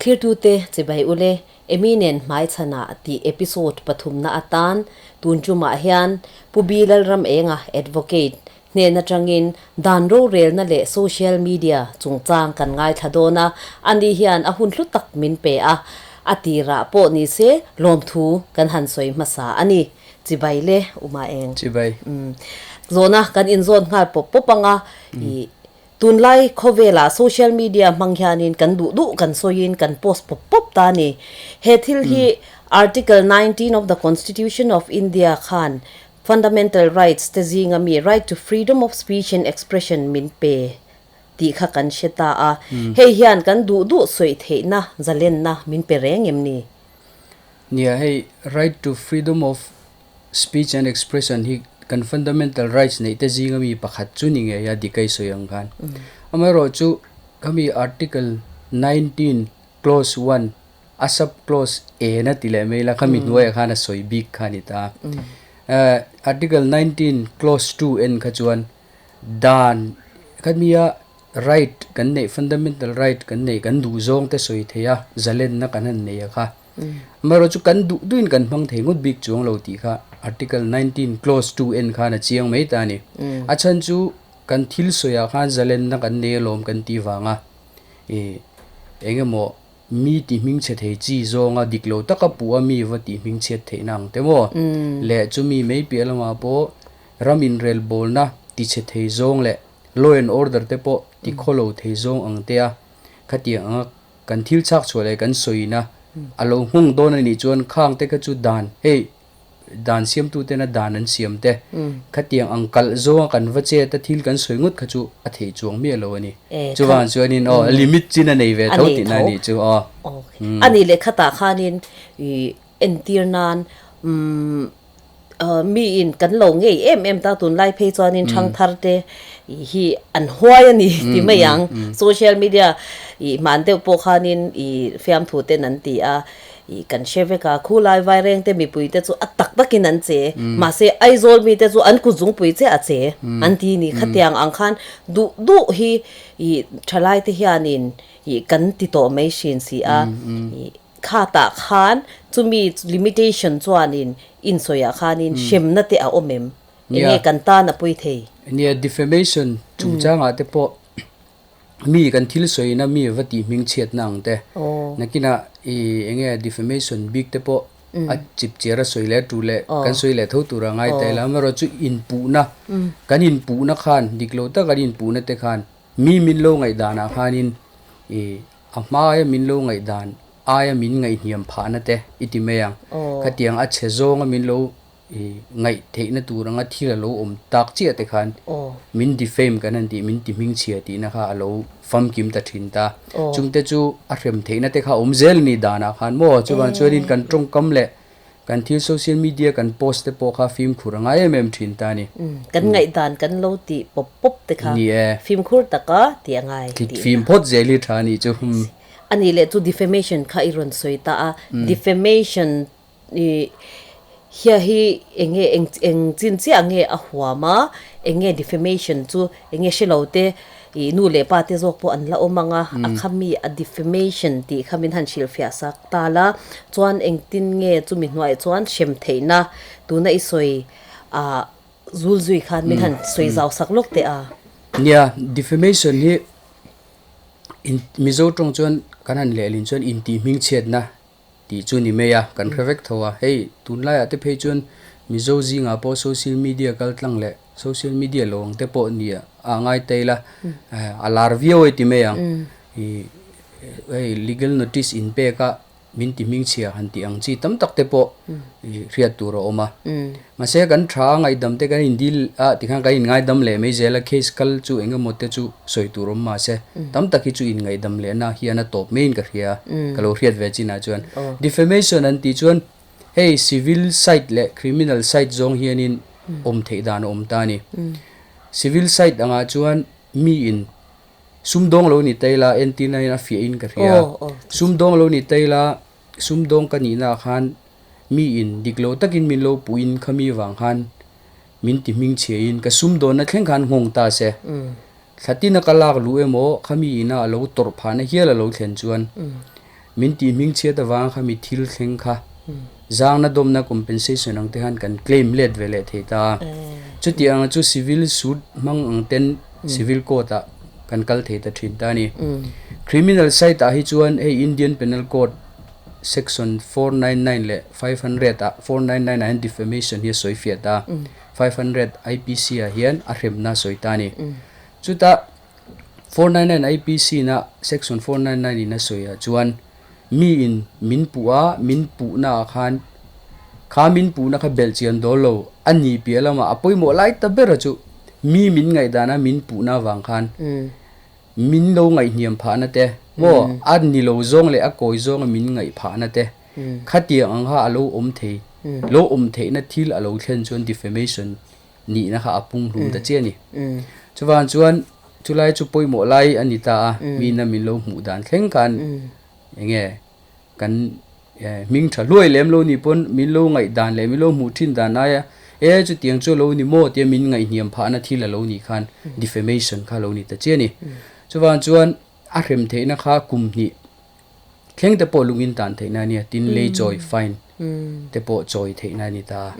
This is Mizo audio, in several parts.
Thlirtute chibai ule, Amy nen hmaichhanah tih episode pathumna atan tun tumah hian Pu B Lalramenga, Advocate, hnen atangin dan rorelna leh social media chungchang kan ngaithla dawn a, ani hian a hun hlu tak min pe a, a tirah pawh ni se lawmthu kan han sawi hmasa a ni. Chibai le Uma eng. Chibai. Zawhna kan inzawn nghal pawp pawp ang a, ih Tunlai khawvelah social media hmang hianin kan duh duh kan sawiin kan post pawp pawp ta a ni. He thil hi Article 19 of the Constitution of India khan fundamental rights te zinga mi right to freedom of speech and expression min pe tih kha kan hre ta a. Hei hian kan duh duh sawi theihna zalenna min pe reng em ni? Nia, hei right to freedom of Speech and expression hi kan fundamental rights neih te zinga mi pakhat chu ni ngei a, dik a i sawi ang khan. Amaherawhchu khami article 19 clause 1 a sub clause A na ti leh mai ila khami hnuaiah khan a sawi bik kha a ni ta. Article 19 clause 2 en kha chuan dan khami-a right kan neih fundamental right kan neih kan duh zawng te sawi thei a, zalenna kan han nei a kha. Amaherawhchu kan duh duhin kan hmang thei ngawt bik chuang lo tih kha Article 19 Clause 2 en khan a chiang mai ta a ni. A chhan chu kan thil sawiah khan zalenna kan nei alawm kan tih vanga ih eng emaw mi tih hmingchhe thei chi zawnga dik lo taka puh a mi va tih hmingchhiat theihna ang te maw leh chumi mai piah lamah pawh ram inrelbawlna tichhe thei zawng leh law and order te pawh tikhawlo thei zawng ang te a khatiang anga Kan thil chhak chhuah leh kan sawina a lo nghawng dawn a nih chuan khang te kha chu dan, hei dan siamtu tena dan an siam te, khatiang ang kalh zawnga kan va chet a thil kan sawi ngawt kha chu a theih chuang miah lo a ni. Chuvang chuanin aw limit chin a nei ve tho tihna a nih chu aw. A nih leh khatah khanin entir nan Mi in kan lo ngei em em ta tunlai phei chuanin thangthar te hi an huai a ni ti mai ang. Social media ih hman deuh pawh khanin ih fiamthu ten an ti a, ih kan hre vek a, khulai vaireng te mipui te chu a tak takin an che, mahse Aizawl mite chu an kut zungpui chiah a che an ti ni. Khatiang ang khan duh duh hi ih thalai te hianin ih kan ti tawh mai hrin si a, ih Khatah khan chumi limitation chuanin insawiah khanin hremna te a awm em? Enge kan tan a pui thei? Nia, defamation chungchangah te pawh mi kan thil sawina mi va tih hmingchhiatna ang te, nakinah i enge defamation bik te pawh a chip chiar a sawi leh tu leh kan sawi leh tho tur a ngai ta ila, amaherawhchu chu inpuhna kan inpuhna khan dik lo tak kan inpuhna te khan mi min lo ngaihdanah khanin i A hmaia min lo ngaihdan aia min ngaihhniam phahna te i ti mai ang. Khatiang a chhe zawnga min lo ngaih theihna tur anga thil a lo awm tak chiah te khan min defame kan han tih, min ti hmingchhia tihna kha a lo famkim ta thin ta. Chungte chu a hrem theihna te kha awm zel a ni danah khan maw? Chuvang chuanin kan tawngkam leh Kan thil social media kan post te pawh kha fimkhur a ngai em em thin ta a ni. Kan ngaihdan kan lo tih pawp pawp te kha fimkhur taka tih a ngai tih na. Fim phawt zel hi tha a nih chu. A nih leh chu defamation kha i rawn sawi ta a, defamation hia hi eng nge eng chin chiah nge a huam a, eng nge defamation chu eng nge hre lo te i nu leh pa te zawk pawh an la awm ang a, a kha mi a defamation tih kha min han hrilhfiah sak ta la, chuan engtin nge chumi hnuaiah chuan hrem theihna tuna i sawi ah zul zui khan min han sawi zau sak lawk teh a. Nia, defamation hi in Mizo tawng chuan kan han lehlin chuan intihhmingchhiatna tih chu ni mai a, kan hre vek tho a. Hei tunlaiah te phei chuan Mizo zingah pawh social media kal tlang leh social media lo ang te pawh ni a ngai ta ila a lar viau e ti mai ang. Ih hei legal notice in pek a min ti hmingchhia han tih ang chi tam tak te pawh ih hriat tur a awm a. Mahse kan tha a ngaihdam te kan indil a tikhan kan inngaidam leh mai zel a case kal chu eng emaw te chu sawi tur awm mahse tam tak hi chu inngaihdam lehna hian a tawp maiin ka hria ka lo hriat ve chinah chuan defamation an tih chuan hei civil side leh criminal side zawng hianin awm theih dan a awm ta a ni. Civil side angah chuan miin sumdawng lo ni ta ila entirna hian a fiahin ka hria sumdawng lo ni ta ila Sumdawng ka nihna ah khan mi in dik lo takin min lo puhin khami vang khan min ti hmingchhia in ka sumdawnna thleng khan nghawng ta se. Thlatina ka lak luh emaw khami ina a lo tawrh phahna hial a lo thlen chuan Min tih hming chhiat avanga kha mi thil thleng kha zangna dawmna compensation ang te khan kan claim let ve leh thei ta a. Chuti anga chu civil suit hmang ang ten civil court ah kan kal thei ta thin ta a ni. Criminal side ah hi chuan hei Indian Penal Code section 499 leh 500 ah 499 ah hian defamation hi a sawi fiah ta a, 500 IPC ah hian a hremna a sawi ta a ni. Chutah 499 IPC na section 499 in a sawi ah chuan mi in min puh a, min puhna ah khan kha min puhna kha belh chian dawl lo a ni piah lamah a pawimawh lai ta ber a chu mi min ngaihdan a min puhna avang khan min lo ngaihhniam phahna te maw a ni lo zawng leh a kawi zawnga min ngaih phahna te khatiang ang kha a lo awm thei lo awm theihna thil a lo thlen chuan defamation nihna kha a pung hlum ta chiah a ni. Chuvang chuan chulai chu pawimawh lai a ni ta a, mina min lo hmuh dan thleng khan enge kan hming tha hluai lem lo nih pawn min lo ngaih dan leh min lo hmuh thin dan aia e chutiang chu a lo ni maw tia min ngaihhniam phahna thil a lo nih khan defamation kha a lo ni ta chiah a ni. Chuvang chuan a hrem theihna kha kum hnih thleng te pawh lungin tan theihna a nia, tin lei chawi fine te pawh chawi theihna a ni ta a.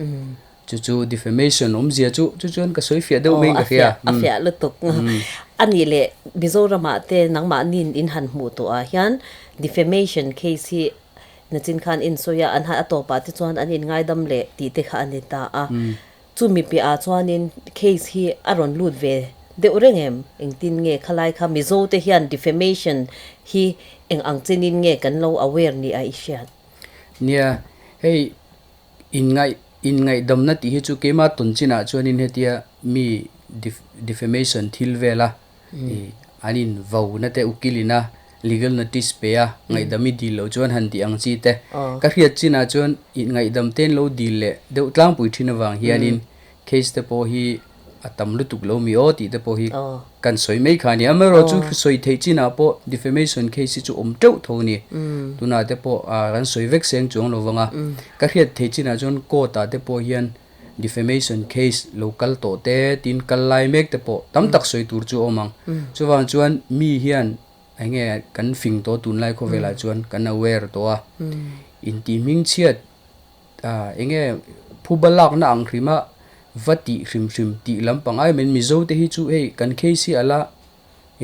Chu chu defamation awmzia chu chu chuan ka sawi fiah deuh mai in ka hria. A fiah lutuk. A nih leh Mizoramah te nangmahniin in han hmuh tawh ah hian defamation case hi nachin khan in sawi a, an han a tawpah te chuan an inngaidam leh tih te kha a ni ta a. Chumi piahah chuanin case hi a rawn lut ve deuh reng em? Engtin nge khalai kha Mizo te hian defamation hi eng ang chenin nge kan lo aware ni a i hriat? Nia, hei Inngaih, inngaihdamna tih hi chu keimah tawn chinah chuanin hetia mi defamation thil vela ih an in vo na te ukilin a legal notice pe a ngaihdam i dil loh chuan han tih ang chi te ka hriat chinah chuan inngaihdam te an lo dil leh deuh tlangpui thin avang hianin Case te pawh hi a tam lutuk lo mi aw tih te pawh hi kan sawi mai kha a ni. Amaherawhchu sawi theih chinah pawh defamation case hi chu awm teuh tho a ni. Tunah te pawh kan sawi vek seng chuang lo vang a. Ka hriat theih chinah chuan court ah te pawh hian defamation case lo kal tawh te tin kal lai mek te pawh tam tak sawi tur chu a awm ang. Chuvang chuan mi hian eng nge kan fing tawh tunlai khawvelah chuan kan aware tawh a. Intihhmingchhiat Enge phuba lakna ang hrima va tih hrim hrim tih lampang ai mai Mizo te hi chu hei kan case hi ala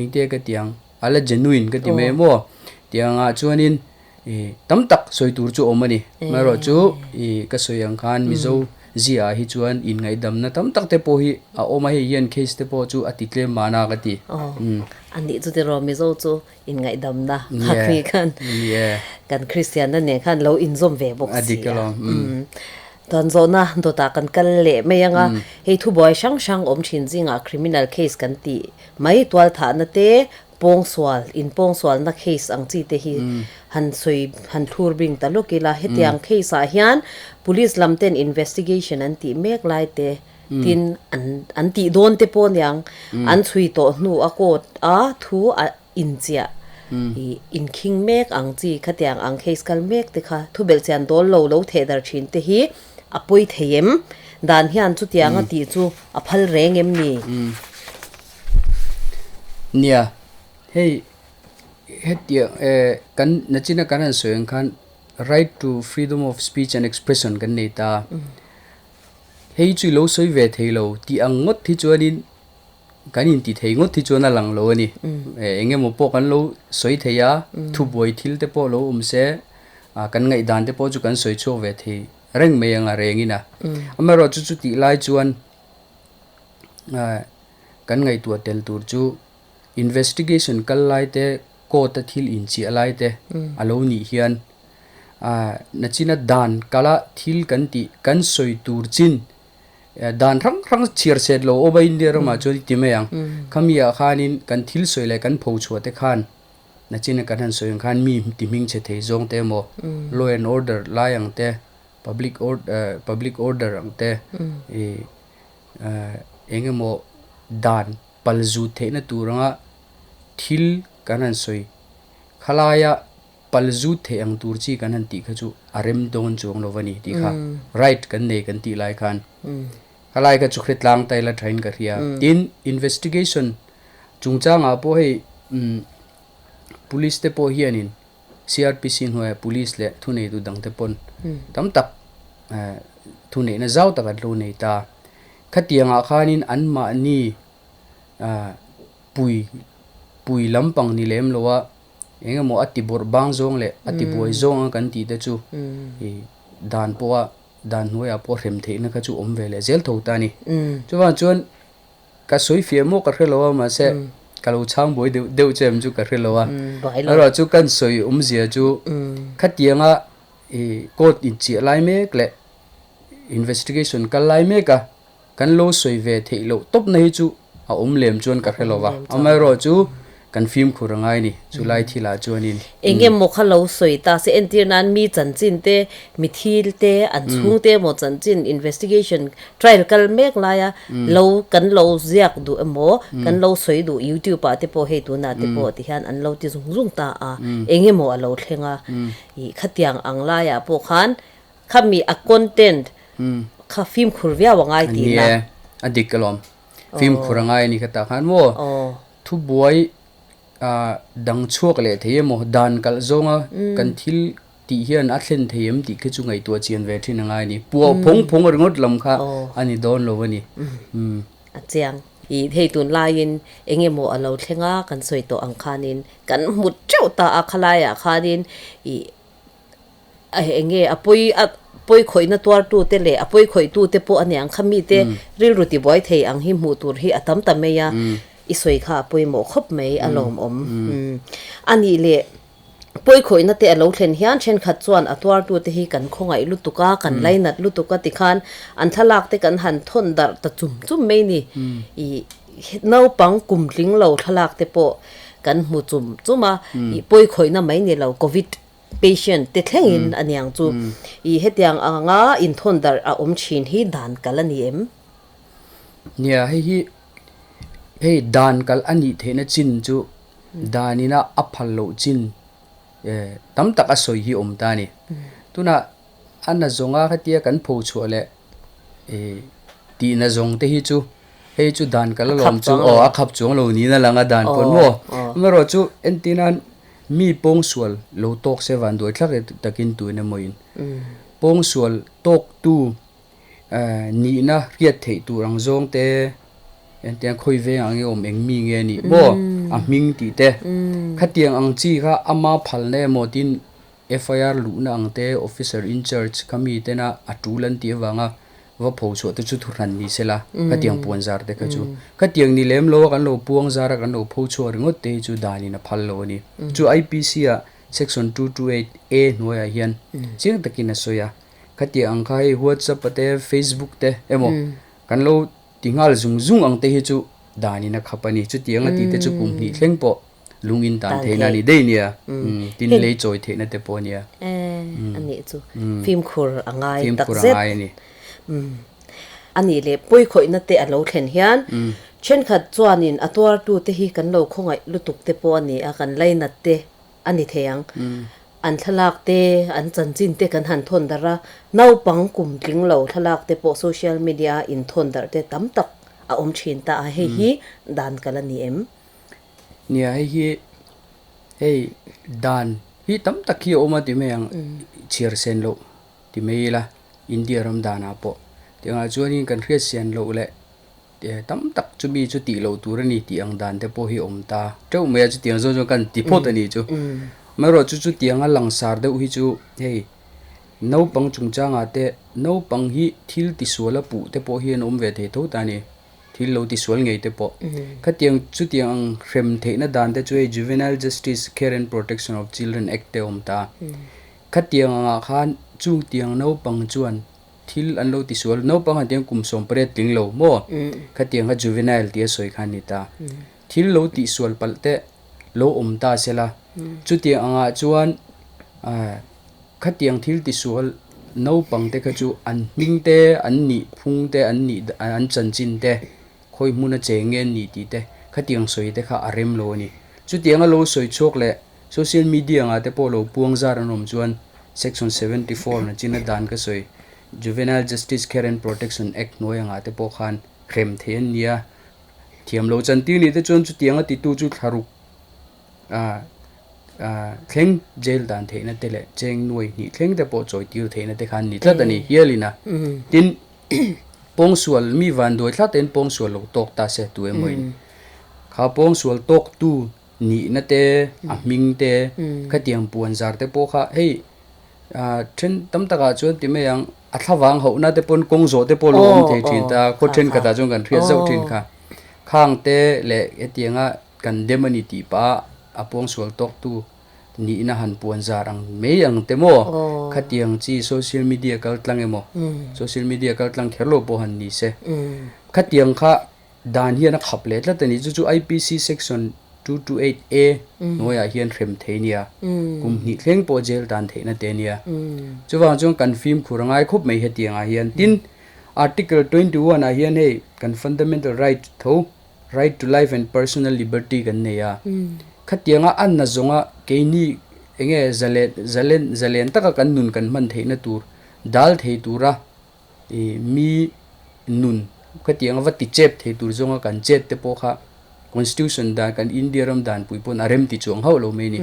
engte ka ti ang ala genuine ka ti mai maw tiang ah chuanin ih tam tak sawi tur chu awm a ni amaherawh chu ih ka sawi ang khan Mizo zia ah hi chuan inngaihdamna tam tak te pawh hi a awm a hei hian case te pawh chu a ti tlem mahna ka ti. A nih chu tiraw Mizo chu Inngaihdamna kha khi khan kan Kristianna nen khan lo inzawm ve bawk si a. Chuan zawhna dawtah kan kal leh mai ang a, hei thubuai hrang hrang awm thin zingah criminal case kan tih mai tualthahna te, pawngsual, inpawngsualna case ang chi te hi han sawi han thlur bing ta lawk ila, hetiang case ah hian police lam ten investigation an tih mek lai te tin an an tih dawn te pawh aniang an chhui tawh hnu a court a thu a inchiah ih inkhing mek ang chi khatiang ang case kal mek te kha thu belhchian dawl lo lo theh dar thin te hi a pawi thei em dan hian chutiang a tih chu a phal reng em ni? Nia, hei hetiang eh kan nachina kan han sawi ang khan right to freedom of speech and expression kan nei ta a. Hei chu i lo sawi ve thei lo tih ang ngawt hi chuanin kan inti thei ngawt hi chuan a lang lo a ni. Eng emaw pawh kan lo sawi thei a, thubuai thil te pawh lo awm se, kan ngaihdan te pawh chu kan sawi chhuak ve thei reng mai ang a rengin a. Amaherawhchu chu chutih lai chuan kan ngaihtuah tel tur chu investigation kal lai te, court a thil inchiah lai te a lo nih hian Nachina dan kala thil kan tih kan sawi tur chin dan hrang hrang chhiar set lo awm a India ramah chuan i ti mai ang. Khami ah khanin kan thil sawi leh kan pho chhuah te khan nachina kan han sawi ang khan mi ti hming chhe thei zawng te emaw law and order lai ang te public public order ang te ih eng emaw dan pal zut theihna tur anga thil kan han sawi khalaia Pal zut theih ang tur chi kan han tih kha chu a rem dawn chuang lo va ni tih kha right kan nei kan tih lai khan khalai kha chu hretlang ta ila thain ka hria. Tin, investigation chungchangah pawh hei police te pawh hianin CRPC hnuaiah police leh thuneitu dangte pawn tam tak thuneihna zau tak an lo nei ta. Khatiangah khanin anmahni pui pui lampang ni lem loa eng emaw a ti bawrh bang zawng leh a ti buai zawng ang kan tih te chu ih dan pawha dan hnuaiah pawh hrem theihna kha chu awm ve leh zel tho ta a ni. Chuvang chuan ka sawi fiah maw ka hre lo a mahse ka lo chhang buai deuh deuh che em chu ka hre lo a. Erawh chu kan sawi awmzia chu khatianga ih court inchiah lai mek leh investigation kal lai mek a. Kan lo sawi ve theih loh tawpna hi chu a awm lem chuan ka hre lo va, amaherawhchu kan fimkhur a ngai ni, chu lai thilah chuanin. Eng emaw kha lo sawi ta se, entir nan mi chanchin te, mi thil te, an chhungte emaw chanchin investigation trial kal mek laia lo kan lo ziak duh emaw, kan lo sawi duh youtube ah te pawh hei tunah te pawh ti hian an lo ti zung zung ta a, eng emaw a lo thleng a, ih khatiang ang laiah pawh khan Khami a content kha fimkhur viau a ngai tihna. Ni e, a dik alawm. Fimkhur a ngai a ni kha tah khan maw? Thubuai dang chhuak leh thei emaw, dan kalh zawnga kan thil tih hian a thlen thei em tih khi chu ngaihtuah chian ve thin a ngai a ni. Puah phawng phawng ringawt lam kha a ni dawn lo a ni. A chiang. I hei tun laiin eng emaw a lo thleng a, kan sawi tawh ang khanin kan hmu teuh ta a, khalaiah khanin i A enge a pawi a pawi khawihna tuartute leh a pawi khawihtute pawh a niang kha mite rilru tibuai thei ang hi hmuh tur hi a tam ta mai a, i sawi kha a pawimawh khawp mai a lawmawm. A nih leh pawi khawihna te a lo thlen hian thenkhat chuan a tuartute hi kan khawngaih lutuk a, kan lainat lutuk a tikhan an thlalak te kan han thawn darh ta chum chum mai ni. I naupang kum tling lo thlalak te pawh kan hmu chum chum a, i pawi khawihna mai ni lo covid Patient te thlengin a niang chu i hetiang anga inthawn darh a awm thin hi dan kal a ni em? Nia, hei hi hei dan kal a nih theihna chin chu danina a phal loh chin tam tak a sawi hi awm ta a ni. Tunah a na zawnga khatia kan pho chhuah leh tihna zawng te hi chu hei chu dan kal alawm chu aw a khap chuang lo niin a lang a dan pawn maw? Amaherawhchu entirnan Mi pawngsual lo tawk se van duai thlak e takin tuin emaw in pawngsual tawktu nihna hriat theih tur ang zawng te engtiang khawi veng ang nge awm eng mi nge nih maw a hming tih te khatiang ang chi kha ama phalna emaw tin FIR luhna ang te officer in charge kha mi tena a tul an tih avanga Va pho chhuah te chu thu hran ni se la, khatiang puan zar te kha chu. Khatiang ni lem lo a kan lo puang zar a kan lo pho chhuak ringawt te hi chu danin a phal lo a ni. Chu IPC ah section 228 A hnuaiah hian chiang takin a sawi a. Khatiang ang kha hei WhatsApp te Facebook te emaw kan lo ti nghal zung zung ang te hi chu danin a khap a ni. Chutiang a tih te chu kum hnih thleng pawh lung in tan theihna a ni daih nia. Tin lei chawi theihna te pawh a nia. A nih chu fimkhur a ngai tak zet. Fimkhur a ngai a ni. A nih leh pawikhawihna te a lo thlen hian thenkhat chuanin a tuartute hi kan lo khawngaih lutuk te pawh a ni a, kan lainat te a ni thei ang. An thlalak te, an chanchin te kan han thawn darh a, naupang kum tling lo thlalak te pawh social media a inthawn darh te tam tak a awm thin ta a, hei hi dan kal a ni em? Nia hei hi hei dan hi tam tak hi a awm a ti mai ang chhiar sen loh ti mai ila India ram danah pawh tiangah chuanin kan hriat sian loh leh tam tak chu mi chu tih loh tur a ni tih ang dan te pawh hi a awm ta teuh mai a chutiang zawng zawng kan ti phawt a nih chu amaherawh chu chutianga langsar deuh hi chu hei naupang chungchangah te naupang hi thil tisual a puh te pawh hi an awm ve thei tho ta a ni. Thil lo tisual ngei te pawh. Khatiang chutiang ang hrem theihna dan te chu hei Juvenile Justice Care and Protection of Children Act te awm ta. Khatiang angah khan chungtiang naupang chuan thil an lo tisual, naupang han tiang kum 18 tling lo maw? Khatiang kha juvenile tia sawi kha a ni ta. Thil lo tihsual palh te lo awm ta sela. Chutiang angah chuan Khatiang thil tisual naupang te kha chu an hming te, an nih phung te, an nih an chanchin te, khawi hmuna cheng nge an nih tih te khatiang sawi te kha a rem lo a ni. Chutianga lo sawi chhuak leh social media angah te pawh lo puang zar an awm chuan section 74 na china dan ka sawi Juvenile Justice Care and Protection Act hnuai angah te pawh khan hrem thei an ni a. Thiam lo chantir nih te chuan chutianga titu chu thlaruk. thleng jail dan theihna te leh cheng nuai hnih thleng te pawh chawi tir theihna te khan ni tlat a ni hialin a. Tin, pawngsual mi vanduai thla tein pawngsual lo tawk ta se tu emawin kha pawngsual tawk tu nihna te a hming te khatiang puan zar te pawh kha hei then tam takah chuan ti mai ang a thlavang hauhna te pawn kawng zawh te pawh lo awm thei thin ta khaw thenkhatah chuan kan hriat zauh thin kha khang te leh hetianga kan dem a ni tih pah a pawngsual tawk tu nihna han puan zar ang mai ang te maw khatiang chi social media kal tlang emaw social media kal tlang kher lo pawh han ni se khatiang kha Dan hian a khap leh tlat a ni. Chu chu IPC section 228 A hnuaiah hian hrem thei nia. Kum hnih thleng pawh jail dan theihna te nia. Chuvang chuan kan fimkhur a ngai khawp mai hetiangah hian. Tin, Article 21 ah hian hei kan fundamental right tho, right to life and personal liberty kan nei a. Khatianga a na zawnga keini enge zalen zalen zalen taka kan nun kan hman theihna tur dal thei tura I mi nun khatiang va ti chep thei tur zawnga kan chet te pawh kha constitution dan kan India ram dan pui pawn a rem ti chuang hauh lo mai a ni.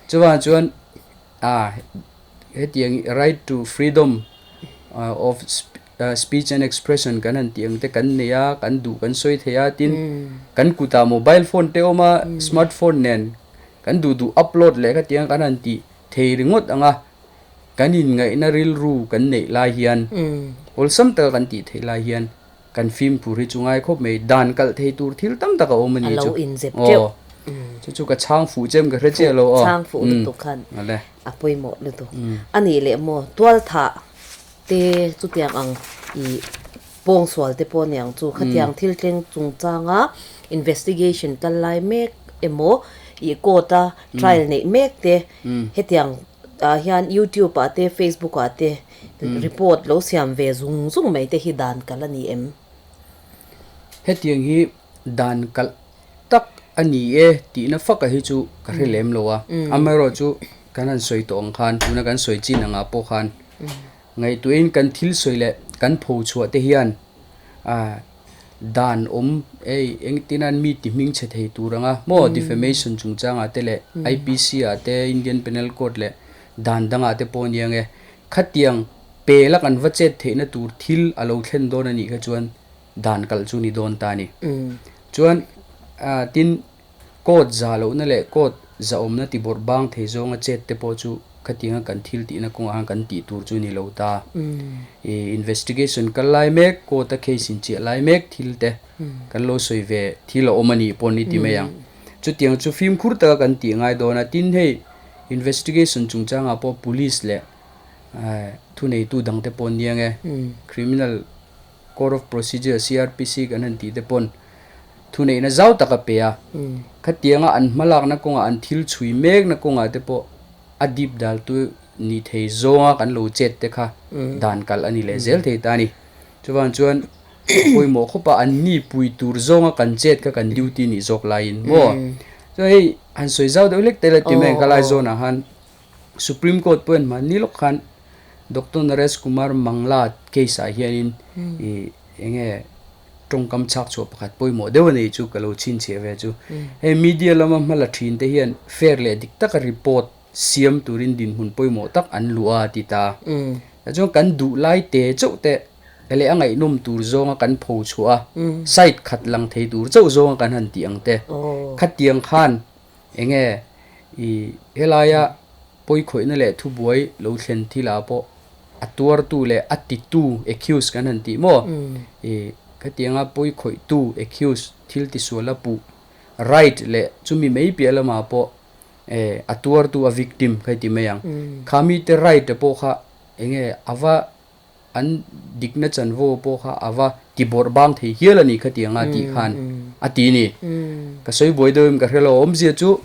Chuvang chuan a hetiang right to freedom of speech and expression kan han tih ang te kan nei a, kan duh kan sawi thei a, tin kan kutah mobile phone te awm a, smartphone nen kan duh duh upload leh khatiang kan han ti thei ringawt ang a. Kan inngaihna rilru kan neih lai hian, awlsam taka kan tih theih lai hian kan fimkhur hi chu ngai khawp mai. Dan kalh thei tur thil tam tak a awm a ni chu. A lo inzep teuh. Chu chu ka chhang fuh chem ka hre chiah lo aw. Chhang fuh lutuk khan a pawimawh lutuk. A nih leh maw tualthah te chutiang ang i pawngsual te pawh aniang chu khatiang thil thleng chungchanga investigation kal lai mek emaw i court a trial neih mek te hetiang ah hian youtube ah te facebook ah te report lo siam ve zung zung mai te hi dan kalh a ni em? Hetiang hi dan kalh tak a ni e tihna faka hi chu ka hre lem lo a, amaherawhchu kan han sawi tawh ang khan tuna kan sawi chin angah pawh khan ngaihtuahin kan thil sawi leh kan pho chhuah te hian ah Dan awm ei engtin an mi ti hming chhe thei tur anga maw defamation chungchangah te leh IPC ah te Indian Penal Code leh dan dangah te pawh ania nge khatiang pela kan va chet theihna tur thil a lo thlen dawn a nih kha chuan dan kalh chu ni dawn ta a ni. Chuan tin Court za lohna leh court zahawmna ti bawrh bang thei zawnga chet te pawh chu khatianga kan thil tihna kawngah khan kan tih tur chu ni lo ta. I investigation kal lai mek, court a case inchiah lai mek thil te kan lo sawi ve thil a awm a nih pawh ni ti mai ang. Chutiang chu fimkhur taka kan tih ngai dawn a, tin hei investigation chungchangah pawh police leh thuneitu dangte pawh nia nge criminal Code of Procedure, CRPC, kan han tih te pawn thuneihna zau tak a pe a. Khatianga an hmalakna kawngah an thil chhui mekna kawngah te pawh a dip dal tu ni thei zawnga kan lo chet te kha dan kalh a ni leh zel thei ta a ni. Chuvang chuan pawimawh khawpa an ni pui tur zawnga kan chet kha kan duty nih zawk laiin maw. Chuan hei han sawi zau deuh hlek te la ti mai ang ka lai zawnah khan Supreme Court pawhin mahni lawk khan Doctor Naresh Kumar Mangla case ah hianin ih enge tawngkam chhak chhuah pakhat pawimawh deuh a nei chu ka lo chhinchhiah ve chu. Hei media lama hma la thin te hian fair leh dik taka report siam turin dinhmun pawimawh tak an luh a ti ta. Chuan kan duh lai te chauh te leh a ngaihnawm tur zawnga kan pho chhuah a side khat lang thei tur chauh zawnga kan han tih ang te khatiang khan Enge i helaia pawikhawihna leh thubuai lo thlen thilah pawh a tuartu leh a titu, accused, kan han tih maw? I khatianga pawikhawihtu, accused, thil tisual a puh, right, leh chumi mai piah lamah pawh a tuartu, a victim, kha i ti mai ang. Kha mite right a pawh kha enge a va An dikna chanvo pawh kha a va ti bawrh bang thei hial a ni khatiang a tih khan a ti a ni. Ka sawi buai deuh em ka hre lo. Awmzia chu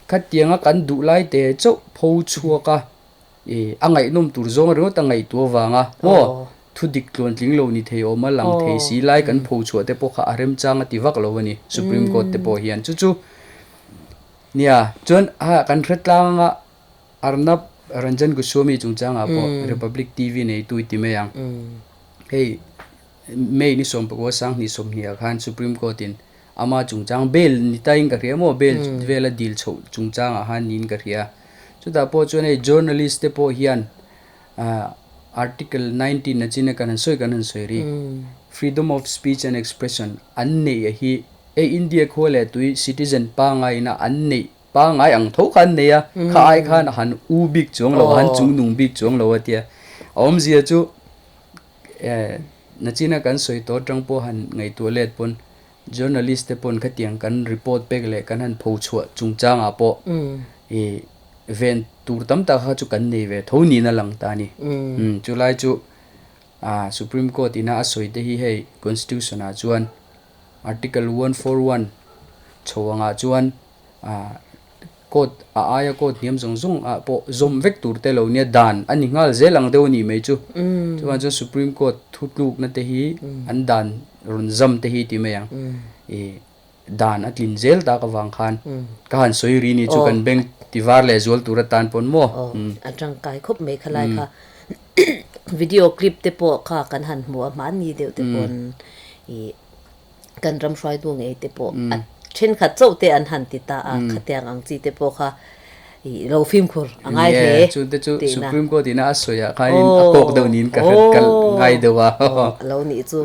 khatianga kan duh lai te chauh pho chhuak a, i a ngaihnawm tur zawng ringawt a ngaihtuah avanga maw thu dik tluan tling lo ni thei awm a lang thei si lai kan pho chhuah te pawh kha a remchang a ti vak lo a ni Supreme Court te pawh hian. Chu chu nia chuan kan hre tlang anga Arnab Ranjan Goswami chungchangah pawh Republic TV neitu i ti mai ang. Hei May ni 19 sang hnih 20 ah khan Supreme Court in Ama chungchang bail ni tain ka hria maw bail vela dil chhoh chungchangah khan niin ka hria. Chutah pawh chuan hei journalist te pawh hian Article 19 a china kan han sawi kan han sawi ri freedom of speech and expression an neih a hi hei India khua leh tui citizen pangaina an neih pangai ang tho kha an nei a kha ai khan a han u bik chuang lo a han chungnung bik chuang lo a tia a awmzia chu nachina kan sawi tawh atang pawh han ngaihtuah let pawn journalist te pawn khatiang kan report pek leh kan han pho chhuah chungchangah pawh ih ven tur tam tak kha chu kan nei ve tho niin a lang ta a ni. Chulai chu Supreme Court ina a sawi te hi hei Constitution ah chuan Article 141 chho angah chuan Court a aia court hniam zawng zawng ah pawh zawm vek tur te lo nia dan a ni nghal zel ang deuh a nih mai chu. Chuvang chuan Supreme Court thutlukna te hi an dan rawn zam te hi ti mai ang. Ih dan a tlin zel tak avang khan ka han sawi ri ni chu kan bank ti var leh zual tur atan pawn maw. Aw a tangkai khawp mai khalai kha video clip te pawh kha kan han hmu a hmanni deuh te pawn ih kan ram hruaitu ngei te pawh a thenkhat chauh te an han ti ta a, khatiang ang chi te pawh kha ih lo fimkhur a ngai hle Nia, chu te chu tihna. Supreme Court ina a sawi ah khanin a kawk deuh niin ka hre kal ngai deuh a. Aw, a lo nih chu.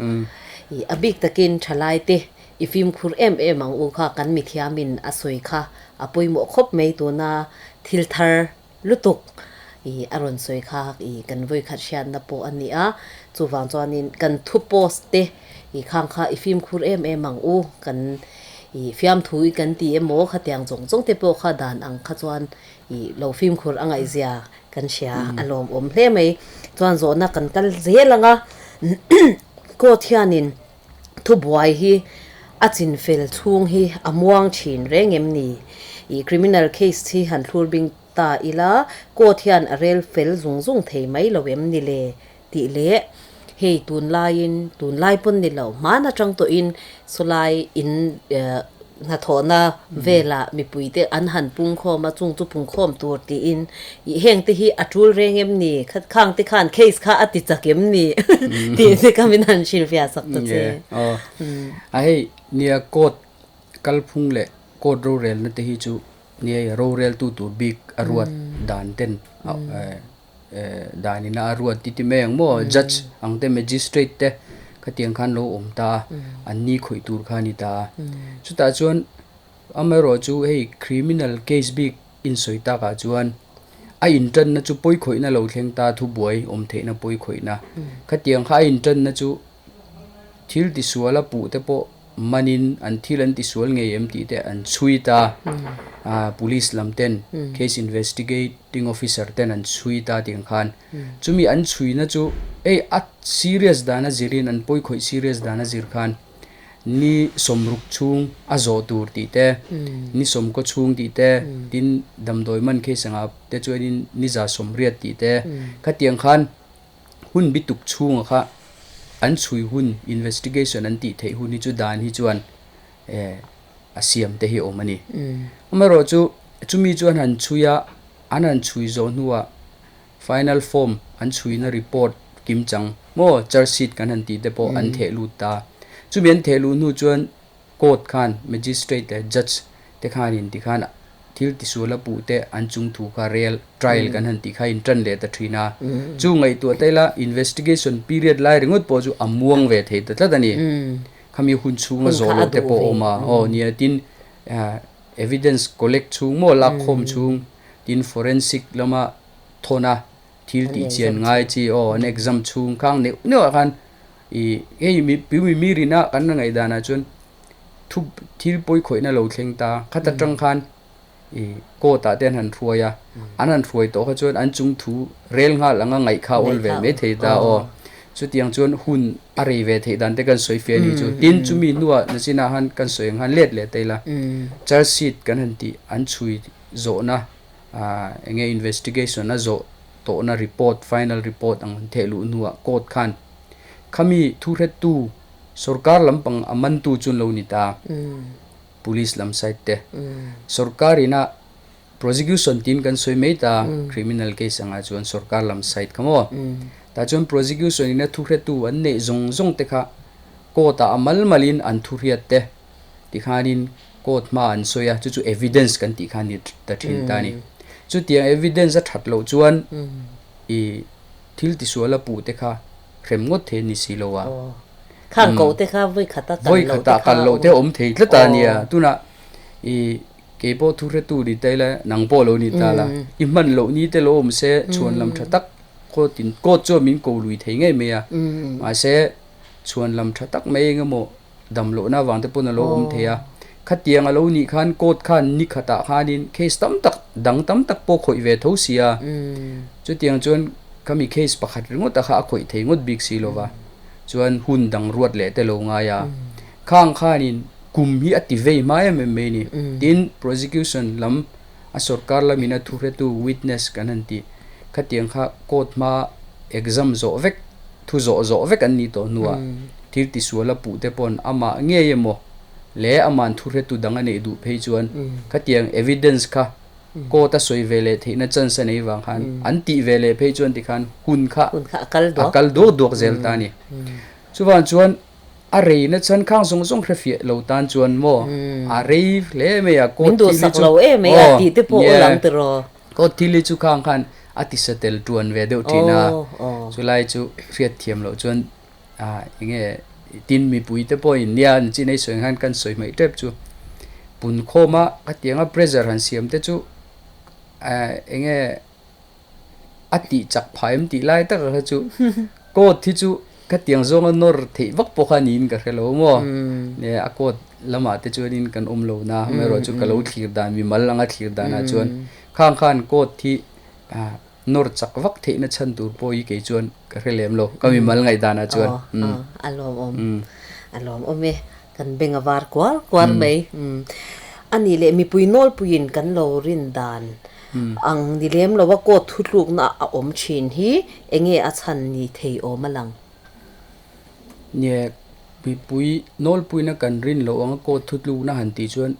Ih a bik takin thalai te i fimkhur em em ang u kha kan mithiamin a sawi kha a pawimawh khawp mai tuna thil thar lutuk ih a rawn sawi kha ih kan vawikhat hriatna pawh a ni a, chuvang chuanin kan thu post te ih khang kha i fimkhur em em ang u, kan ih fiamthu i kan ti emaw khatiang zawng zawng te pawh kha dan ang kha chuan ih lo fimkhur a ngaihzia kan hria a lawmawm hle mai. Chuan zawhna kan kal zel ang a, court hianin Thubuai hi a chinfel chhung hi a muang thin reng em ni? Ih criminal case hi han thlur bing ta ila court hian a rel fel zung zung thei mai lo em ni le? tih leh hei tunlaiin tunlai pawn ni lo hman atang tawhin sawlai in hnathawhna velah mipuite an han pungkhawm a chung chu pungkhawm tur tiin ih heng te hi a tul reng em ni khang te khan case kha a ti chak em ni tih te kha min han hrilhfiah sak ta che. Aw a hei nia court kalphung leh court rorelna te hi chu nia roreltu tur bik a ruat dan ten dan ina a ruat ti ti mai ang maw judge ang te magistrate te khatiang khan lo awm ta a an ni khawih tur kha a ni ta a chutah chuan amaherawh chu hei criminal case bik insawi takah chuan a intanna chu pawi khawihna lo thleng ta thubuai awm theihna pawi khawihna khatiang kha a intanna chu thil tisual a puh te pawh manin an thil an tisual ngei em tih te an chhui ta a police lam ten case investigating officer ten an chhui ta tih ang khan chumi an chhuina chu hei a serious dan a zirin an pawi khawih serious dan a zir khan ni sawmruk chhung a zawh tur tih te ni sawmkaw chhung tih te tin damdawi man case anga te chuanin ni za sawmriat tih te khatiang khan. Hun bituk chhunga kha an chhui hun, investigation an tih theih hun hi chu dan hi chuan a siam te hi a awm a ni. Amaherawh chu chumi chu an han chhui a, an han chhui zawh hnuah final form an chhuina report kimchang maw charge sheet kan han tih te pawh an theh lut ta. Chumi an theh luh hnu chuan Court khan Magistrate leh Judge te khanin tikhan thil tisual a puh te an chung thu kha rel, trial kan han tih kha in tan leh ta thin a. Chu ngaihtuah ta ila investigation period lai ringawt pawh chu a muang ve thei ta tlat a ni. Khami hun chhunga zawh loh te pawh a awm a. Aw nia tin evidence collect chhung maw lak khawm chhung tin forensic lama thawn a thil tih chian ngai chi aw an exam chhung khang neuh neuh ah khan Ih hei mi mi mi rina kan la ngaih danah chuan thu thil pawi khawihna lo thleng ta khat atang khan ih court ah te an han hruai a an han hruai tawh kha chuan an chung thu rel nghal anga ngaih kha a awl ve mai thei ta aw chutiang chuan hun a rei ve theih dan te kan sawi fia ni chu tin chumi hnuah nachinah han kan sawi ang khan let leh ta ila charge sheet kan han tih an chhui zawhna ah eng nge investigation a zawh tawhna report final report ang an theh luh hnuah court khan. Khami thuhrettu sorkar lampang a mantu chu an lo ni ta, police lam side te. Sorkar ina prosecution tiin kan sawi mai ta, criminal case angah chuan sorkar lam side kha maw. Tah chuan prosecution ina thuhrettu an neih zawng zawng te kha court ah a mal malin an thuhriat te. Tikhanin court hma an sawi a, chu chu evidence kan tih kha a ni ta thin ta a ni. Chutiang evidence a that loh chuan i thil tisual a puh te kha hrem ngawt thei a ni si lo a. Khang koh te kha vawi khata kal loh te kha. Vawi khata kal loh te awm thei tlat a nia. Tunah i kei pawh thu hretu ni ta ila nang pawh lo ni ta la, i hman loh ni te lo awm se chhuan lam tha tak court in court chuan min ko lui thei ngei mai a. Mahse chhuan lam tha tak mai eng emaw dam lohna avang te pawn a lo awm thei a. Khatiang a lo nih khan court khan ni khatah khanin case tam tak dang tam tak pawh khawih ve tho si a. Chutiang chuan khami case pakhat ringawt a kha a khawih thei ngawt bik si lova. Chuan hun dang ruat leh te lo ngai a. Khang khanin kum hi a ti vei hma em em mai a ni. Tin, prosecution lam a sorkar lamin a thuhretu witness kan han tih khatiang kha court hma exam zawh vek thu zawh zawh vek an nih tawh hnuah thil tisual a puh te pawn amah ngei emaw leh ama'n thuhretu dang a neih duh phei chuan khatiang evidence kha court a sawi ve leh theihna chance a nei vang khan an tih ve leh phei chuan tikhan hun kha a kal duak duak zel ta a ni. Chuvang chuan a reina chhan khang zawng zawng hre fiah lo tan chuan maw a rei hle mai a court thil hi chu aw nia court thil hi chu khang khan a ti sa tel tuan ve deuh thin a chulai chu hriat thiam loh chuan ah enge tin mipui te pawhin nia an chin ei sawi ang khan kan sawi hmaih tep chu pun khawm a khatianga pressure han siam te chu ah enge a tih chak phah em tih lai tak kha chu coat hi chu khatiang zawnga nawr theih vak pawh kha niin ka hre lo maw nge a coat lamah te chuanin kan awm lo na amaherawhchu ka lo thlir dan mimal anga thlir danah chuan khang khan coat hi ah nawr chak vak theihna chhan tur pawh hi kei chuan ka hre lem lo ka mimal ngaih danah chuan a lawmawm a lawmawm e kan beng a var kuar kuar mai a nih leh mipui nawlpuiin kan lo rin dan Ang ni lem lo a court thutlukna a awm thin hi enge a chhan ni thei awm a lang? Nge mipui nawlpuina kan rin loh anga court thutlukna han tih chuan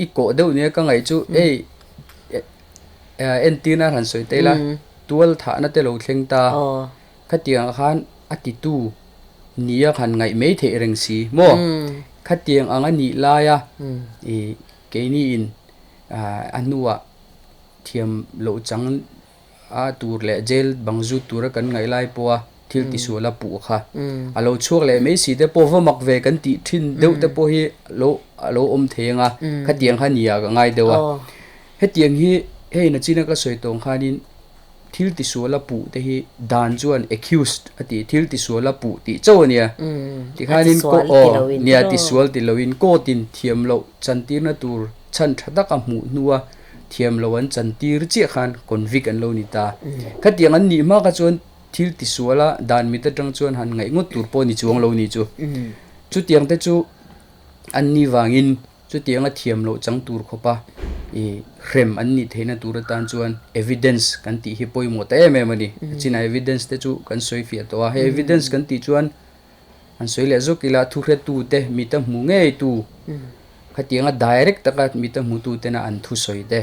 i kawh deuh nia ka ngaih chu ei entirna han sawi ta ila tual thahna te lo thleng ta khatiang ah khan a titu nia han ngaih mai theih reng si maw khatiang ang a nih laia i keini in a hnuah thiam loh chang a tur leh jail bang zut tura kan ngaih lai pawha thil tisual a puh kha a lo chhuak leh mai si te pawh va mak ve kan tih thin deuh te pawh hi lo a lo awm thei ang a khatiang kha nia ka ngai deuh a hetiang hi hei nachina ka sawi tawng khanin thil tisual a puh te hi dan chuan accused a tih thil tisual a puh tih chauh a nia tikhanin aw nia tisual ti loin court in thiam loh chantirna tur chhan tha taka hmuh hnua thiam lo an chantir chiah khan convict an lo ni ta. Khatiang an nih hma kha chuan thil tisual a dan mit atang chuan han ngaih ngawt tur pawh ni chuang lo ni chu. Chutiang te chu an ni vangin chutianga thiam loh chang tur khawpa i hrem an nih theihna tur atan chuan evidence kan tih hi pawimawh ta em em a ni. A chinah evidence te chu kan sawi fiah tawh a, hei evidence kan tih chuan An sawi leh zawk ila thuhretu te mita hmu ngei tu khatianga direct taka mita hmu tu tena an thusawi te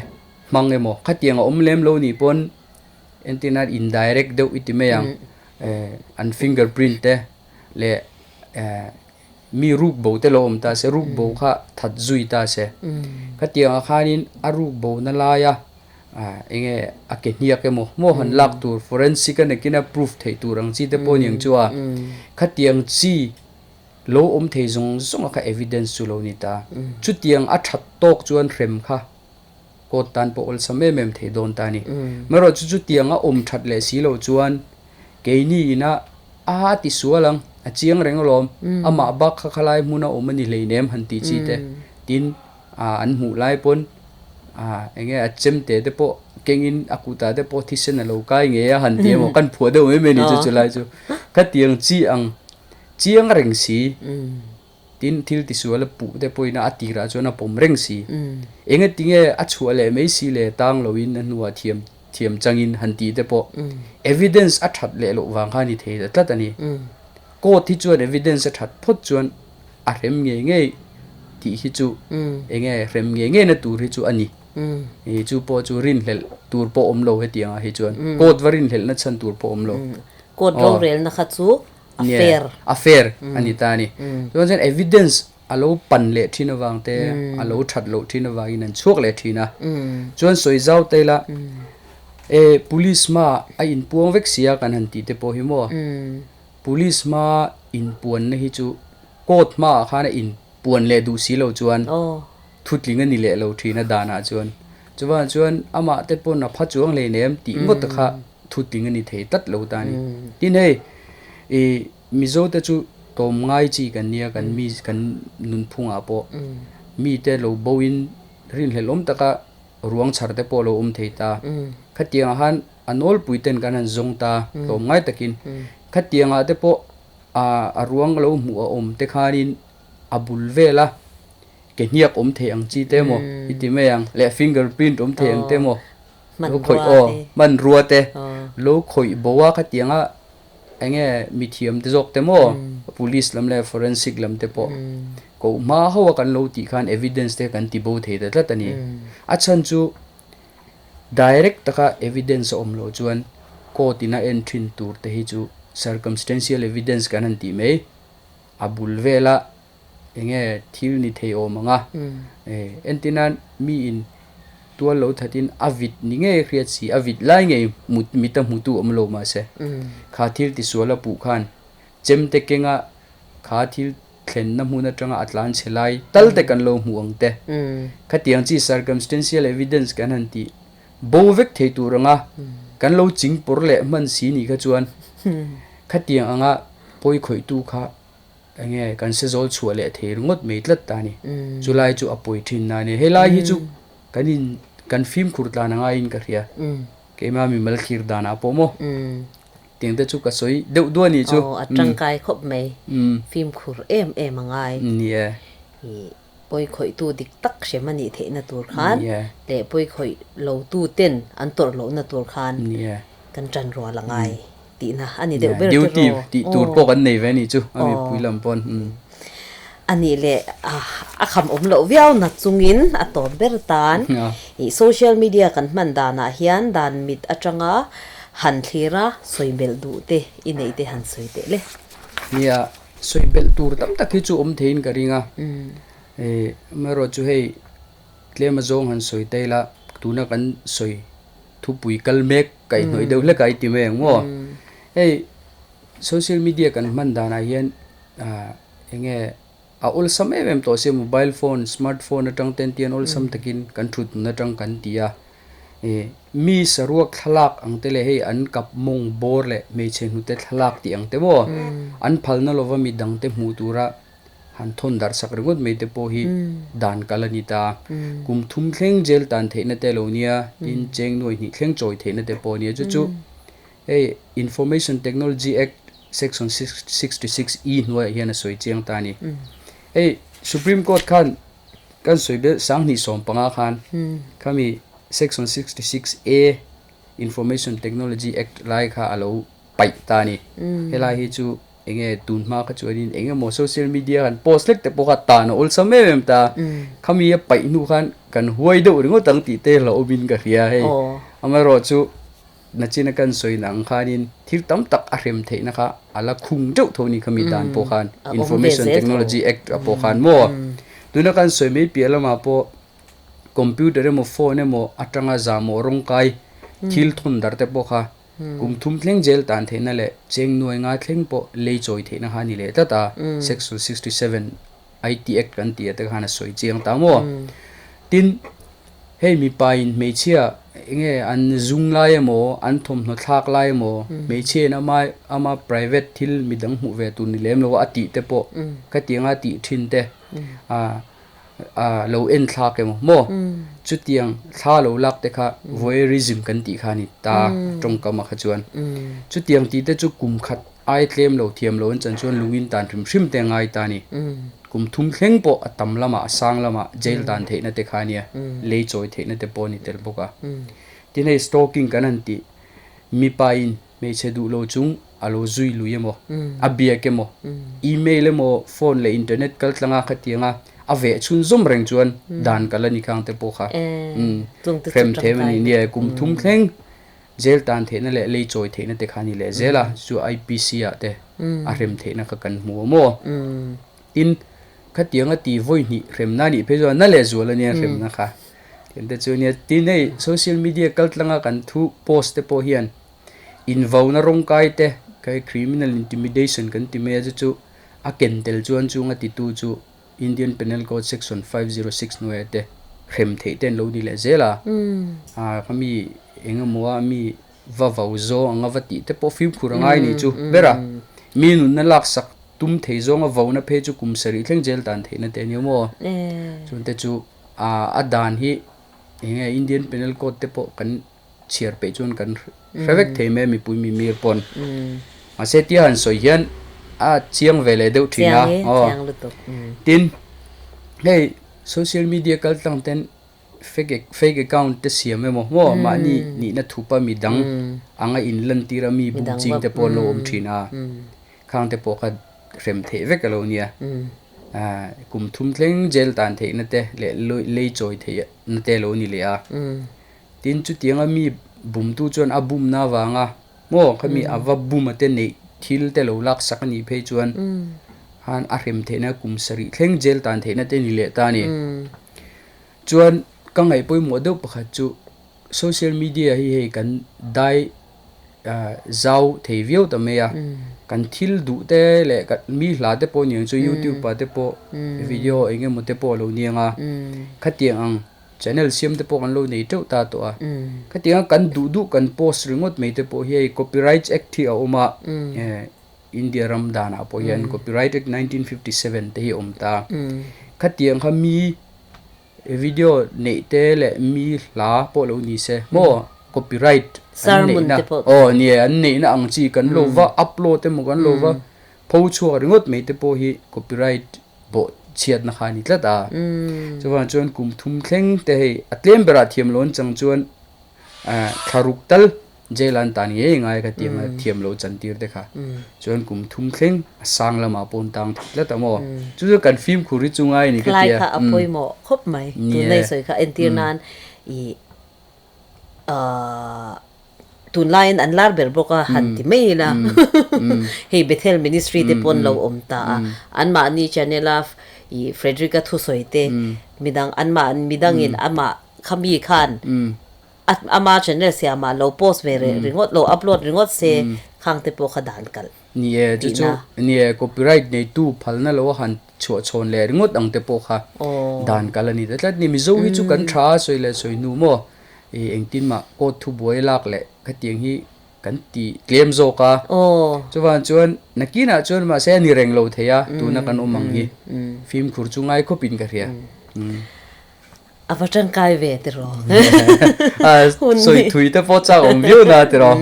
hmang emaw khatiang a awm lem lo nih pawn entirna indirect deuh i ti mai ang an finger print te leh mi ruk bo te lo awm ta se ruk bo kha that zui ta se khatiang ah khanin a ruk bo na laia Enge a ke hniak emaw maw han lak tur forensic a nakin a proof theih tur ang chi te pawh a ni ang chu a, khatiang chi lo awm thei zawng zawng a kha evidence chu lo ni ta. Chutiang a that tawk chuan hrem kha court tan pawh awlsam em em thei dawn ta a ni. Amaherawhchu chu chutiang a awm that leh si loh chuan keini ina a ti sual ang, a chiang reng alawm, amah bak kha khalai hmuna awm a ni hleinem han tih chi te tin an hmuh lai pawn enge a chemte te pawh kengin a kutah te pawh thisen a lo kai ngei a han ti emaw kan phuah deuh mai mai a ni chu chulai chu khatiang chi ang chiang reng si tin thil tisual a puh te pawhin a tirah chuan a pawm reng si enge tinge a chhuah leh mai si le tang loin a hnuah thiam thiam changin han tih te pawh evidence a that leh loh vang kha a ni thei ta tlat a ni court hi chuan evidence a that phawt chuan a hrem ngei ngei tih hi chu enge hrem ngei ngei na tur hi chu a ni. I chu pawh chu rinhlelh tur pawh awm lo hetiang ah hi chuan court va rinhlelh na chhan tur pawh awm lo. Court rorelna kha chu a fair. A fair a ni ta a ni. Chuan chuan evidence a lo pan leh thin avang te, a lo that loh thin avangin an chhuak leh thin a. Chuan sawi zau te ila, e police hma a inpuang vek sia kan han tih te pawh hi maw, police hma inpuanna hi chu court hmaah khan a inpuan leh duh si lo chuan thutling a ni leh lo thin a danah chuan. Chuvang chuan amah te pawn a pha chuang hleinem tih ngawt kha thutling a ni thei tlat lo ta a ni. Tin hei i Mizo te chu tawm ngai chi kan nia kan mi kan nunphungah pawh mite lo bo in rinhlelh awm taka ruang chhar te pawh lo awm thei ta. Khatiangah khan a nawlpui ten kan han zawng ta tlawm ngai takin khatiangah te pawh a ruang lo hmuh a awm te khanin a bul vela ke hniak awm thei ang chi te emaw i ti mai ang leh finger print awm thei ang te emaw lo khawih aw hmanrua te lo khawih bo a khatianga Enge mithiam te zawk te maw police lam leh forensic lam te pawh koh hma ho a kan lo tih khan evidence te kan ti bo thei ta tlat a ni. A chhan chu direct taka evidence a awm loh chuan court in a en thin tur te hi chu circumstantial evidence kan han tih mai a bul vela Enge thil ni thei awm ang a? Entir nan mi in tual lo that in a vit ni ngei a hriat si, a vit lai ngei mit a hmutu awm lo mahse kha thil tisual a puh khan chemte kenga kha thil thlenna hmun atanga a tlan chhe lai tal te kan lo hmuh ang te. Khatiang chi circumstantial evidence kan han tih bo vek thei tur anga kan lo ching pawr leh hman si ni kha chuan khatiang anga pawi khawihtu kha Enge kan se zawl chhuah leh thei ringawt mai tlat ta a ni. Chulai chu a pawi thin na a ni. Helai hi chu kan in kan fimkhur tlan a ngaiin ka hria. Keimah mimal thlir danah pawh maw tiang te chu ka sawi deuh duah a nih chu. Aw a tangkai khawp mai. Fimkhur em em a ngai. Ni e. I pawi khawihtu dik tak hrem a nih theihna tur khan leh pawi khawih lotu ten an tawrh lohna tur khan kan tan rual a ngai. Tihna a ni deuh ber te rawh. Duty tih tur pawh kan nei ve a nih chu a mipui lam pawn. A nih leh a kham awm loh viau na chungin a tawp ber tan i social media kan hman danah hian dan mit atanga han thlir a sawi belh duh te i neih te han sawi teh le. Nia, sawi belh tur tam tak hi chu awm theiin ka ring a. Amaherawhchu hei tlem azawng han sawi ta ila tuna kan sawi Thupui kal mek kaihhnawih deuh hlek a i ti mai ang maw? Hei social media kan hman danah hian eng nge a awlsam em em tawh sia mobile phone smart phone atang ten tian awlsam takin kan thut nun atang kan ti a ih mi saruak thlalak ang te leh hei an kap mawng bawr leh hmeichhe hnute thlalak tih ang te maw an phalna lova midang te hmuh tura Han thawn darh sak ringawt mai te pawh hi dan kal a ni ta. Kum thum thleng jail tan theihna te lo nia, tin cheng nuai hnih thleng chawi theihna te pawh a nia. Chu chu hei Information Technology Act Section 66 E hnuaiah hian a sawi chiang ta a ni. Hei Supreme Court khan kan sawi belh sanghnih 15 khan khami Section 66 A Information Technology Act lai kha a lo paih ta a ni. Helai hi chu Enge tun hma kha chuanin eng emaw social media kan post hlek te pawh kha tan a awlsam em em ta. Khami a paih hnu khan kan huai deuh ringawt ang tih te hlauhawmin ka hria hei. Amaherawh chu nachina kan sawi na ang khanin thil tam tak a hrem theihna kha a la khung deuh tho ni khami dan pawh khan Information Technology Act ah pawh khan maw. Tuna kan sawi mai piah lamah pawh computer emaw phone emaw atanga zahmawh rawngkai thil thawn dar te pawh kha Kum thum thleng jail tan theihna leh cheng nuai nga thleng pawh lei chawi theihna kha a ni leh tlat a, Section 67 IT Act kan tih ah te khan a sawi chiang ta maw? Tin, hei mipa in hmeichhia enge an zung lai emaw, an thawmhnaw thlak lai emaw, hmeichhia in ama ama private thil midang hmuh ve tur ni lem lo a tih te pawh khatianga tih thin te ah ah lo en thlak emaw maw chutiang thla lo lak te kha voyeurism kan tih kha a ni ta tawngkam ah kha chuan chutiang tih te chu kum khat ai tlem lo thiam lo an chan chuan lungin tan hrim hrim te a ngai ta a ni kum thum thleng pawh a tam lamah a sang lamah jail dan theihna te kha a nia lei chawi theihna te pawh a ni tel bawk a tin hei stalking kan han tih mipa in Hmeichhe duh lo chung a lo zui lui emaw, a biak emaw, email emaw, phone leh internet kal tlanga khatianga a veh chhun zawm reng chuan dan kal a ni khang te pawh kha hrem them a ni. Nia, kum thum thleng jail tan theihna leh lei chawi theihna te kha a ni leh zel a, chu IPC ah te a hrem theihna kha kan hmu a maw? Tin. Khatianga ti vawi hnih hremna a nih phei chuan na leh zual a nia hremna kha. Tiang te chu nia tin hei social media kal tlanga kan thu post te pawh hian invauna rawngkai te kha criminal intimidation kan ti mai a chu chu a ken tel chuan chunga titu chu Indian Penal Code section 506 hnuaia te hrem theih te an lo ni leh zel a. Khami engemaw a mi va vau zawng anga va tih te pawh fimkhur a ngai ni chu ber a, mi nunna laksak tum thei zawnga vauna phei chu kum sarih thleng jail dan theihna te a nia maw? Chuan te chu a dan hi eng nge Indian Penal Code te pawh kan chhiar peih chuan kan hre vek thei mai a mipui mimir pawn. Mahse tia han sawi hian a chiang ve leh deuh thin a aw. Tin, hei social media kal tlang ten Fake fake account te siam emaw maw mahni nihna thupa midang anga in lantir a mi bum ching te pawh an lo awm thin a, khang te pawh kha hrem theih vek a lo nia. Kum thum thleng jail tan theihna te leh lei chawi theihna te a lo ni leh a. Tin chutianga mi bumtu chuan a bumna avanga maw khami a va bum a te neih thil te lo laksak a nih phei chuan khan a hrem theihna kum sarih thleng jail tan theihna te ni leh ta a ni. Chuan ka ngaih pawimawh deuh pakhat chu social media hi hei kan dai zau thei viau ta mai a, kan thil duh te leh mi hla te pawh niang chu youtube ah te pawh video eng emaw te pawh a lo niang a, khatiang ang channel siam te pawh kan lo nei teuh ta tawh a, khatiang a kan duh duh kan post ringawt mai te pawh hi hei copyright act hi a awm a, India ram danah pawh hian copyright act 1957 te hi a awm ta, khatiang kha mi Video neih te leh mi hla pawh lo ni se maw copyright an neihna aw nie an neihna ang chi kan lo va upload emaw kan lo va pho chhuak ringawt mai te pawh hi copyright bawh chhiatna kha a ni tlat a chuvang chuan kum thum thleng te hei a tlem berah thiam lo an chang chuan thlaruk tal Jail an tan ngei ngai ka tiang a thiam lo chan tir te kha chuan kum thum thleng a sang lamah pawh an tang thei tlat a maw chu chu kan fimkhur hi chu ngai a ni ka tia. Khlai kha a pawimawh khawp mai tunlai sawi kha entir nan ih tunlaiin an lar ber bawk a han ti mai ila hei Bethel Ministry te pawh an lo awm ta a anmahni channel a ih Frederick-a thusawi te midang anmah midangin amah khami khan Ama channel siamah lo post ve ringawt lo upload ringawt se khang te pawh kha dan kalh Ni e, chu chu ni e, copyright neitu phalna lo a han chhuah chhawn leh ringawt ang te pawh kha dan kalh a ni ta tlat ni. Mizo hi chu kan tha a sawi leh sawi hnu maw i engtin mah court thubuai lak leh khatiang hi kan ti tlem zawk a. Chuvang chuan nakinah chuan mahse a ni reng lo thei a tuna kan awm ang hi fimkhur chu ngai khawpin ka hria. A va tangkai ve tiraw. Sawi thui te pawh chak awm viau na tiraw.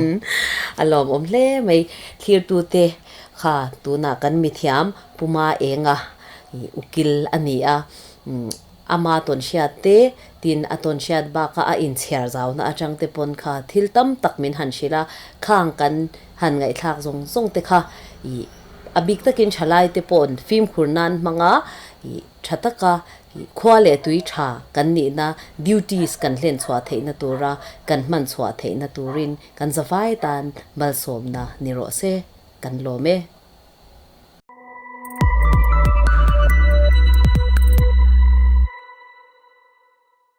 A lawmawm hle mai. Thlirtute kha tunah kan mithiam Puma Enga ukil a ni a. Ama tawnhriat te tin a tawnhriat baka a inchhiar zauna atang te pawn kha thil tam tak min han hrilh a. Khang kan han ngaihthlak zawng zawng te kha a bik takin thalai te paw'n fimkhur nan hmanga tha taka Khua leh tui tha kan nihna duties kan hlen chhuah theihna tura kan hman chhuah theihna turin kan zavai tan malsawmna ni rawh se, kan lawm e.